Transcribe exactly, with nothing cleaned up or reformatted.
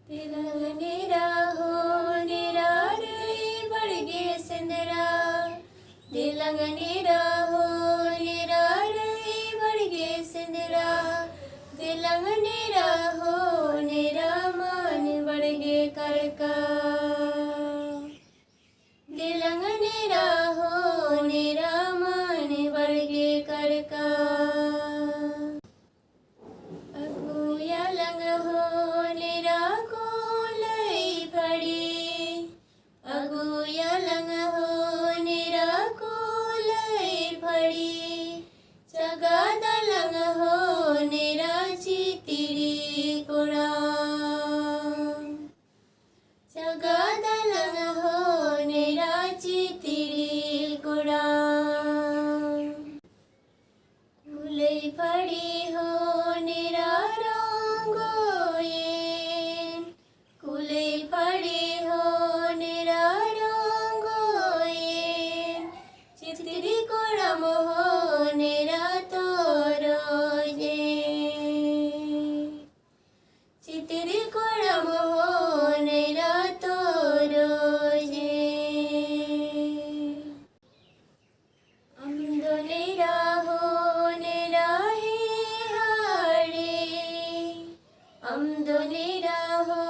ᱫᱮᱞᱟᱝ ᱱᱮᱨᱟ ᱦᱳ ᱱᱮᱨᱟ ᱨᱟᱹᱭ ᱵᱟᱲᱜᱮ ᱥᱮᱸᱫᱽᱨᱟ᱾ ᱫᱮᱞᱟᱝ ᱱᱮᱨᱟ ᱦᱳ ᱱᱮᱨᱟ ᱨᱟᱹᱭ ᱵᱟᱲᱜᱮ ᱥᱮᱸᱫᱽᱨᱟ᱾ ᱫᱮᱞᱟᱝ ᱱᱮᱨᱟ ᱦᱳ ᱱᱮᱨᱟ ᱢᱟᱱ ᱵᱟᱲᱜᱮ ᱠᱟᱨᱠᱟ᱾ ᱫᱮᱞᱟᱝ ᱱᱮᱨᱟ ᱦᱳ ᱱᱮᱨᱟ ᱢᱟᱱ ᱵᱟᱲᱜᱮ ᱠᱟᱨᱠᱟ᱾ ᱟᱹᱜᱩᱭᱟᱞᱟᱝ ᱦᱳ ᱱᱮᱨᱟ ᱠᱩᱞᱟᱹᱭ ᱯᱷᱟᱹᱲᱤ᱾ ᱟᱹᱜᱩᱭᱟᱞᱟᱝ ᱦᱳ ᱱᱮᱨᱟ ᱠᱩᱞᱟᱹᱭ ᱯᱷᱟᱹᱲᱤ᱾ ᱪᱟᱜᱟᱫᱟᱞᱟᱝ ᱦᱳ ᱱᱮᱨᱟ ᱪᱤᱛᱨᱤ ᱠᱚᱲᱟ᱾ ᱪᱟᱜᱟᱫᱟᱞᱟᱝ ᱦᱳ ᱱᱮᱨᱟ ᱪᱤᱛᱨᱤ ᱠᱚᱲᱟ᱾ ᱠᱩᱞᱟᱹᱭ ᱯᱷᱟᱹᱲᱤ ᱦᱳ ᱱᱮᱨᱟ ᱨᱚᱝᱜᱚᱭᱮᱱ᱾ ᱠᱩᱞᱟᱹᱭ ᱯᱷᱟᱹᱲᱤ ᱦᱳ ᱱᱮᱨᱟ ᱨᱚᱝᱜᱚᱭᱮᱱ᱾ ᱪᱤᱛᱨᱤ ᱠᱚᱲᱟᱢ ᱦᱳ ᱱᱮᱨᱟ ᱛᱚᱨᱚᱡᱮᱱ᱾ ᱪᱤᱛᱨᱤ ᱠᱚᱲᱟᱢ ᱦᱳ ᱱᱮᱨᱟ ᱛᱚᱨᱚᱡᱮ᱾ ᱟᱢ ᱫᱚ ᱱᱮᱨᱟ ᱦᱳ ᱱᱮᱨᱟ ᱦᱮ ᱦᱟᱲᱮ᱾ ᱟᱢ ᱫᱚ ᱱᱮᱨᱟ ᱦᱳ